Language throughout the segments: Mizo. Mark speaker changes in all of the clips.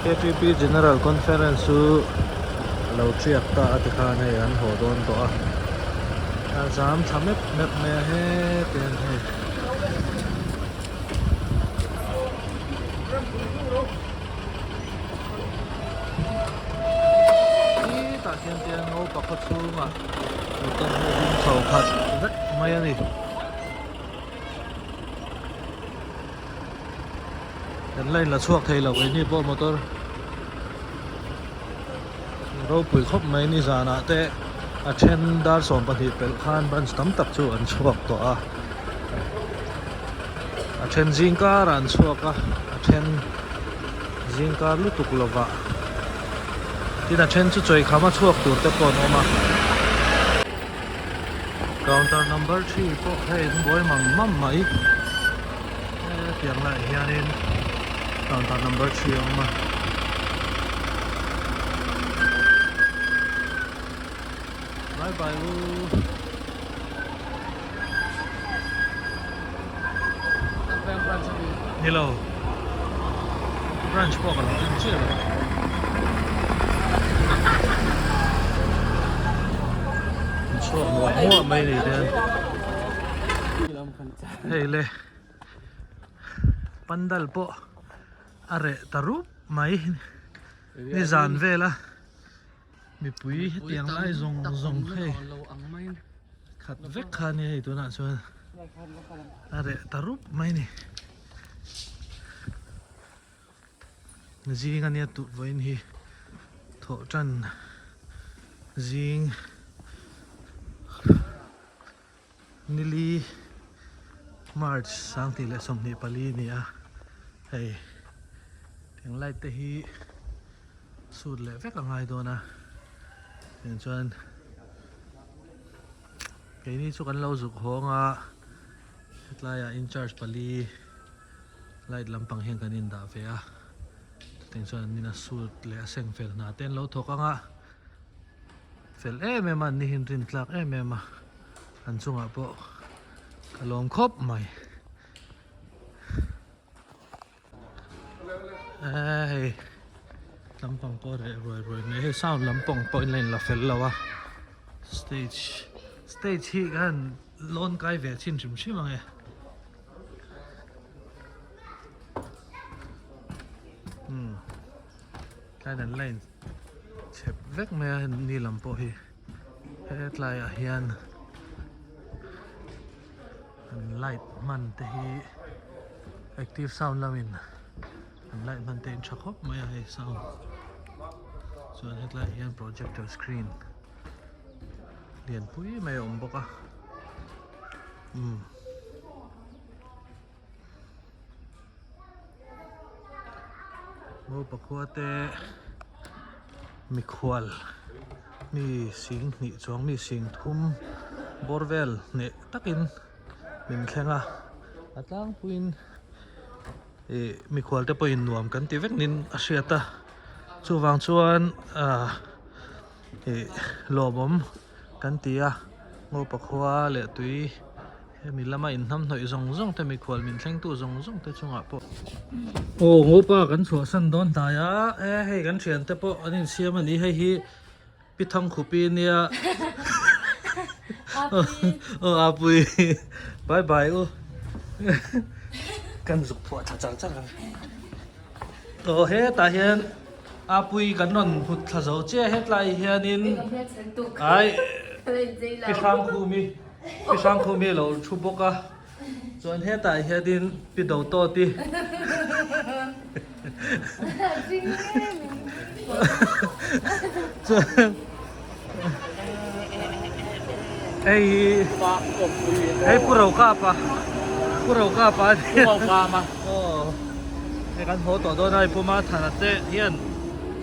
Speaker 1: KTP General Conference chu a lo thiak ta a tikhan hei an haw dawn tawh a a zam thla mep mep mai a heti hian hei. Tah khian te Ngopa khaw chhungah motor hi a ding chho khat vek mai a ni. Kan la inla chhuak thei lo keini pawh motor ropui khawp mai nizanah te a then dar 12 pelh khan branch tam tak chu an chhuak tawh a a then zing karah an chhuak a a then zing kar lutuk lovah tin a then chu chawikham a chhuak tur te pawh an awm a counter number 3 pawh hei an buai mam mam mai. Hetiang laiah hianin counter number 3 a awm a. Bye bye u. Nilo. Branch pawh ka lo en chiah lo. Chhuak muah muah mai ni te. Hei le pandal pawh a reh ta rup mai nizan vela mipui hetiang lai zawng zawng hei khat vek kha ania hei tunah chuan a reh ta rup mai a ni zing ania tut vawiin hi thawh tan zing. Nili March 2024 a ni a, hei tiang light te hi sut leh vek a ngai dawn a, tiang chuan keini chu kan lo zuk hawng a hetlaiah incharge pali light lampang hian kan indah ve a, chutiang chuan an ina sut leh a seng fel hna te an lo thawk ang a. Fel em em a an ni hi an rin tlak em em a an chungah pawh ka lawm khawp mai eh hei lampang pawh reh ruai ruai mai hei sound lampang pawh in la in la fel lo a stage stage hi khan lawn kai ve chhin hrim hrim ang e. Hmm tlai dan line. Chhep vek mai a ni lam pawh hi hetlai ah hian an light hman te hi active sound lamin an light hman te in tha khawp mai a hei sound chuan hetlai ah hian projector screen lian pui mai a awm bawk a umm. Maw pakhua te mikhual mi sing hnih chuang mi sing thum bawr vel hneh takin min thleng a a tlangpuiin ih mikhual te pawhin nuam kan ti vek niin a hriat a chuvang chuan ah ih lawmawm kan ti a maw pakhua leh tui. Hemi lama inhnamhnawih zawng zawng te mikhual min thlengtu zawng zawng te chungah pawh aw ngopa kan chhuahsan dawn hnai a e hei kan thian te pawh an insiam a ni hei hi pi thangkhupi nia aw apui bye bye u kan zuk phuah thla char char ang aw hetah hian apui kan rawn hut thla zo chiah hetlai hianin ai pi hrangkhumi. Pi Hrangkhumi a lo thu bawk a, chuan hetah hianin Pi Dotawti chuan hei hi hei Pu Rokapa Pu Rokapa a ni aw hei kan haw tawh dawn a hei Pu Mathana te hian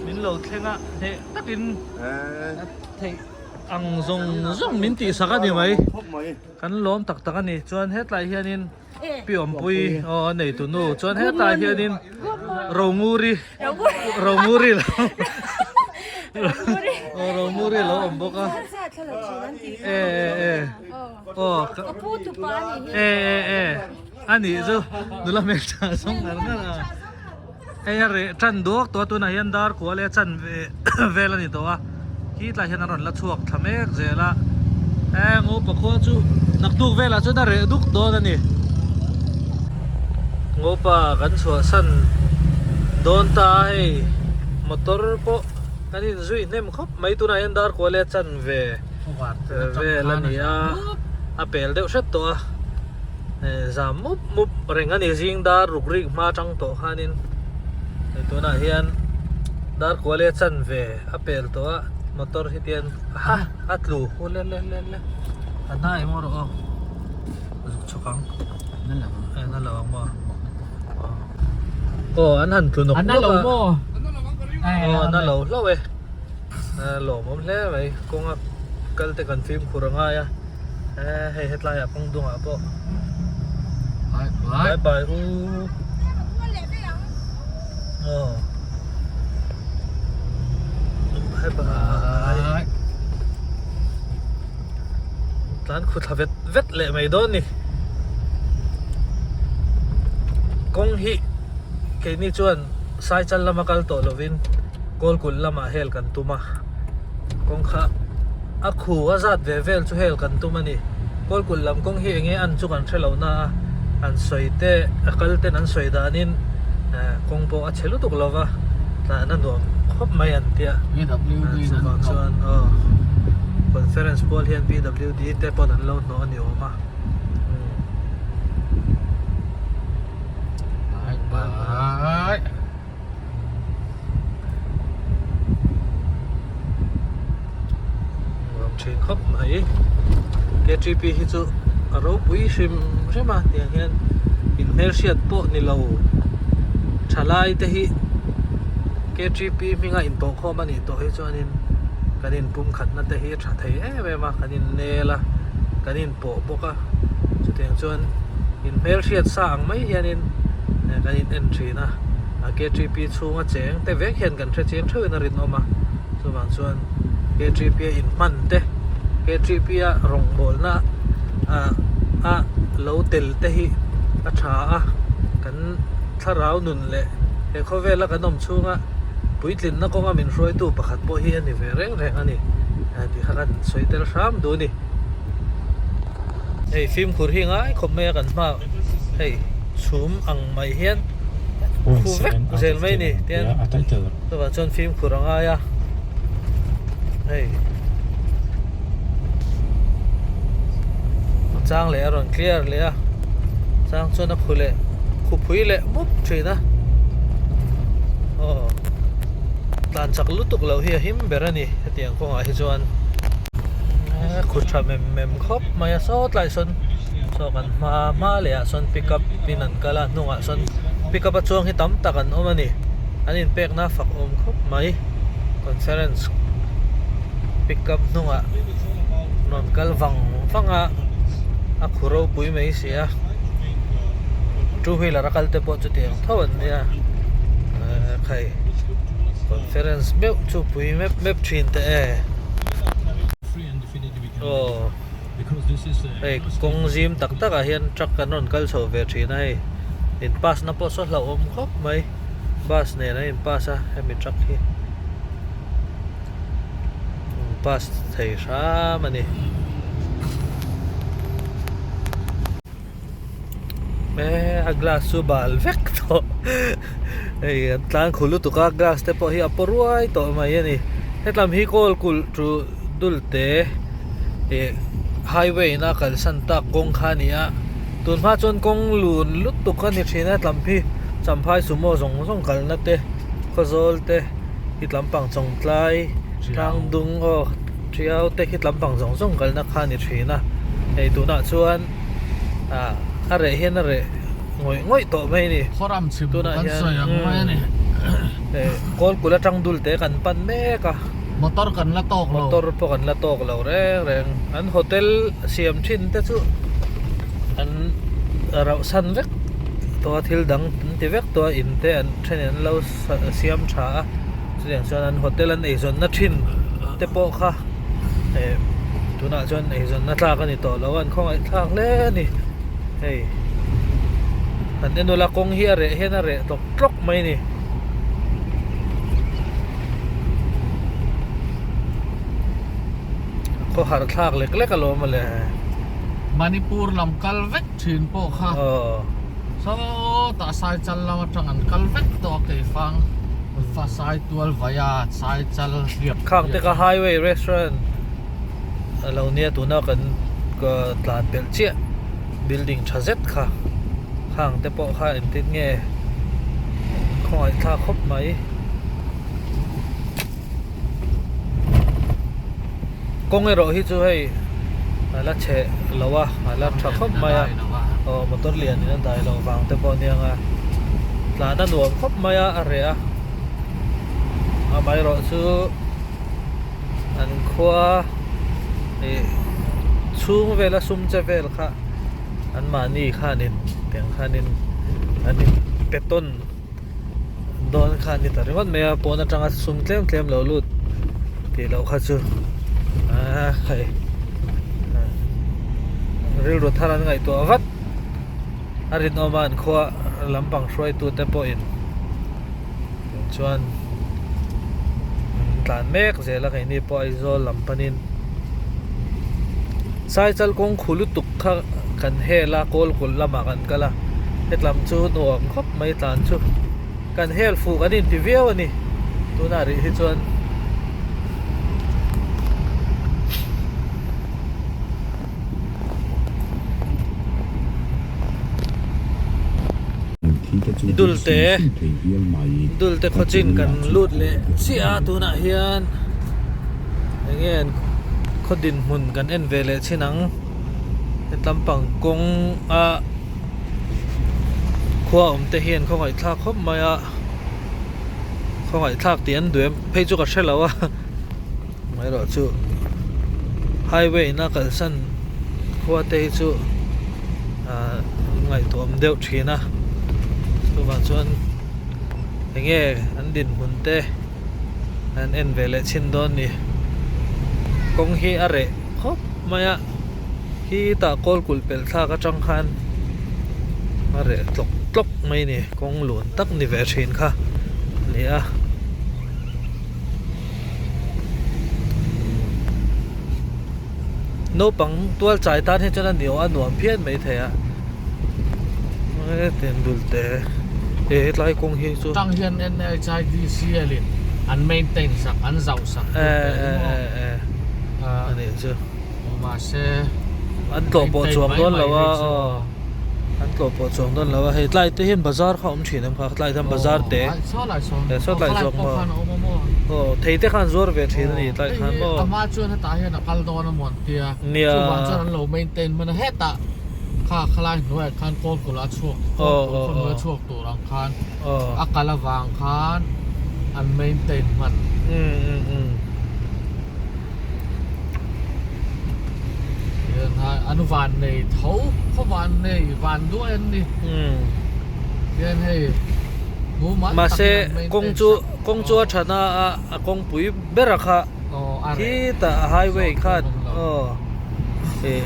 Speaker 1: min lo thleng a hneh takin a theih. Ang zawng zawng min tih sak a ni mai. Kan lawm tak tak a ni. Chuan hetlai hianin Pi Awmpui aw a nei tunu. Chuan hetlai hianin Ronguri Ronguri lo aw Ronguri lo awm bawk a. E e e aw e e e a nih chu nula hmeltha zawng ngar ngar a. Hei a reh tan duak tawh a tunah hian dar kua leh a chan ve vel a ni tawh a khi tlai hian a rawn la chhuak thla mek zel a heng upa khua chu naktuk velah chuan a reh duk dawn a ni. Ngopa kan chhuahsan dawn ta a hei motor pawh kan inzui hnem khawp mai tunah hian dar kua leh a chan ve vel a ni a a pel deuh hret tawh a zam mup mup reng a ni zing dar ruk rik hma atang tawh khanin hei tunah hian dar kua leh a chan ve a pel tawh a motor hi tian a a tlu le le le le a hnai maw rawh aw zuk chhuk ang na lo ang maw aw an han tlu nawk nawk a aw na lo hlauh e lawmawm hle mai kawnga kal te kan fimkhur a ngai a hei hetlai ah kawng dungah pawh bye bye u aw bye bye tlan khu thla vet vet leh mai dawn ni kawng hi keini chuan saichal lama kal tawh lovin kawlkulh lamah hel kan tum a kawng kha a khu a zat ve vel chu hel kan tum a ni kawlkulh lam kawng hi enge an chu kan hre lo na a an sawi te a kal ten an sawi danin eh kawng pawh a chhe lutuk lo va tlan a nuam khawp mai an tia chuvang chuan aw conference pawl hian P W D te pawn an lo hnawh a ni awm a umm. Nuam thin khawp mai K_T_P hi chu a ropui hrim hrim a tiang hian inhmelhriat pawh ni lo thalai te hi K_T_P hminga intawh khawm a nih tawh hi chuanin kan inpumkhatna te hi a tha thei em em a kan innel a kan inpawh bawk a chutiang chuan inhmelhriat sa ang mai hianin kan in en thin a. A KTP chhunga cheng te vek hian kan hre chiang theuhin a rinawm a, chuvang chuan KTP a inhman te, KTP a rawngbawlna ah a lo tel te hi a tha a, kan thlarau nun leh he khawvela kan awm chhunga puitlinna kawnga min hruaitu pakhat pawh hi a ni ve reng reng a ni tih kha kan sawi tel hram duh a ni. Hei fimkhur hi ngai khawp mai a kan hma hei chhum ang mai hian khu vek zel mai ni tian chuvang chuan fimkhur a ngai a hei a chang leh a rawn clear leh a chang chuan a khu leh khu phui leh mup thin a aw tlan chak lutuk loh hi a him ber a ni hetiang kawngah hi chuan. Khu tha mem mem khawp mai a saw tlai sawn saw kan hma hma leh ah sawn pick up in an kal a hnungah sawn pick up a chuang hi tam tak an awm a ni an inpek na fak awm khawp mai conference pick up hnungah rawn kal vang vang a a khu ropui mai si a two wheeler a kal te pawh chutiang tho an nia khai conference meuh chu pui mep mep thin teh e. Aw hei kawng zim tak tak ah hian truck an rawn kal chho ve thin a hei in pass na pawh saw hlauhawm khawp mai bus nen an in pass a hemi truck hi in pass thei hram a ni. E a glass chu bal vek tawh hei an tlan khu lutuk a glass te pawh hi a paw ruai tawh mai a ni hetlam hi kawl kulh chu dul te ih highway in a kalsan tak kawng kha a ni a tun hma chuan kawng lun lutuk a ni thin a hetlam hi champhai sumo zawng zawng kalna te khawzawl te hi tlampang chawngtlai tlangdung aw tiau te khi tlampang zawng zawng kalna kha a ni thin a hei tunah chuan. ah a reh hian a reh ngawih ngawih tawh mai a ni
Speaker 2: Khawram chhim
Speaker 1: tunah
Speaker 2: kan
Speaker 1: hian
Speaker 2: sawi ang mai a ni
Speaker 1: eh kawl kulh atang dul te kan pan mek a
Speaker 2: motor kan la tawk lo
Speaker 1: motor pawh kan la tawk lo reng reng an hotel siam thin te chu an rauh san vek tawh a thil dang an ti vek tawh a in te an then in an lo siam tha a chutiang chuan an hotel an eizawnna thin te pawh kha. eh tunah chuan eizawnna tlak a ni tawh lo a an khawngaih thlak hle a ni hei han en ula kawng hi a reh hian a reh tlawk tlawk mai a ni. Khaw harh thlak lek lek alawm a le.
Speaker 2: Manipur lam kal vek thin pawh kha sawtah Saichal lam atang an kal vek tawh a keifang fa Saitual vaia Saichal hliap
Speaker 1: Khang te kha highway restaurant a lo nia tuna kan tlan pelh chiah building tha zet kha khang te pawh kha engtin nge khawngaih thlak khawp mai. Kawng erawh hi chu hei a la chhe lo a a la tha khawp mai a aw motor lian in a dai loh vang te pawh aniang a tlan a nuam khawp mai a a reh a amaherawh chu an khua ih chhung vela sum che vel kha an mahni khanin tiang khanin an in pe tawn. Dawn kha a ni ta ringawt mai a pawn atanga sum tlem tlem lo lut tih loh kha chu aaa hei rilru thar an ngaihtuah vat a rinawm a an khua lampang hruaitu te pawhin chuan an tlan mek zel a keini pawh Aizawl lam panin Saichal kawng khu lutuk kha kan hel a kawl kulh lamah kan kal a hetlam chu nuam khawp mai tlan chu kan hel fuh kan inti viau a ni tunah rih hi chuan. Dulte Dulte khawchin kan lut leh chiah a tunah hian enge an khaw dinhmun kan en ve leh chin ang hetlam pang kawng a khua awm te hian khawngaihthlak khawp mai a khawngaihthlak tih an duh em phei chu ka hre lo a amaherawh chu highway in a kalsan khua te hi chu ahh ngaihtuah awm deuh thin a chuvang chuan enge an dinhmun te an en ve leh chhin dawn ni kawng hi a reh khawp mai a khitah kawl kulh pelh thlak atang khan a reh tlawk tlawk mai a ni kawng lun tak ni ve thin kha a ni a. Naupang tual chai tan hi chuan a niawh a nuam phian mai thei a hetiang te he hetlai kawng hi chu
Speaker 2: Tang hian NHIDCL in an maintain sak an zauh sak
Speaker 1: e e e e a nih chu
Speaker 2: mahse
Speaker 1: an tlawh pawh chuang dawn lo a aw an tlawh pawh chuang dawn lo a hei tlai te hian bazar kha a awm thin em kha tlai hian bazar te he saw tlai zawk maw aw thei te khan zuar ve thin a ni tlai khan maw
Speaker 2: ama chuan hetah hian a kal dawn a mawn tia
Speaker 1: nia
Speaker 2: chuvang chuan an lo maintain hman a hetah kha khalai hnuaiah khan kawlkulh a chhuak kawlkulh hnuai a chhuak tur ang khan a kal avang khan an maintain hman. An van nei tho khaw van nei van duai an ni hian hei mumal
Speaker 1: mahse kawng chu kawng chu a tha na a a kawngpui ber a kha khitah a highway khan aw ih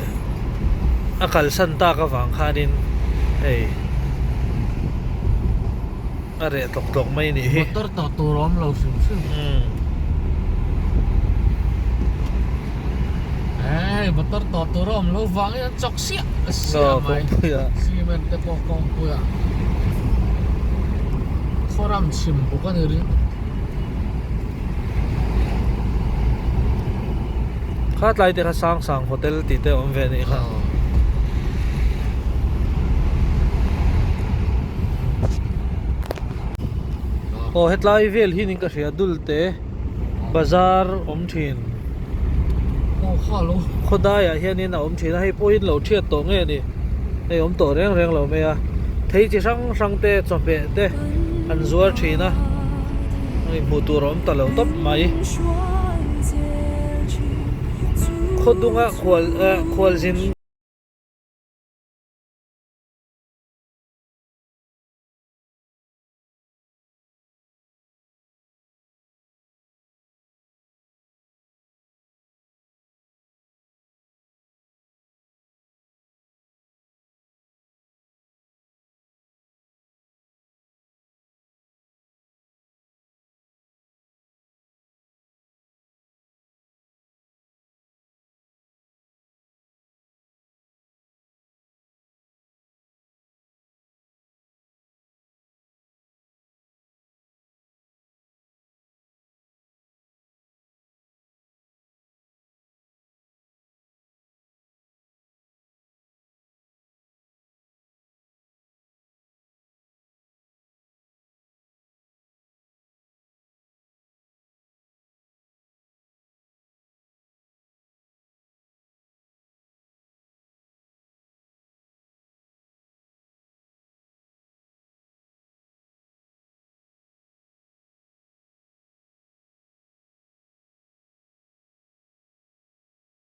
Speaker 1: a kalsan tak avang khanin hei A reh tlawk tlawk mai nih hi.
Speaker 2: Motor tawh tur a awm lo hrim hrim. Hei motor tawh tur a awm lo vang in an chawk siah siah mai. Cement te pawh kawngpui ah khawram chhim bawk a ni ring.
Speaker 1: Kha tlai te kha sang sang hotel tih te a awm ve nih kha. Aw hetlai vel hi ning ka hria dulte bazar awm thin khawdai ah hianin a awm thin a hei pawhin lo thiat tawh nge ni hei awm tawh reng reng lo mai a thei chi hrang hrang te chawhmeh te an zuar thin a hei hmuh tur a awm ta lo tawp mai khawdunga khual eh khualzin.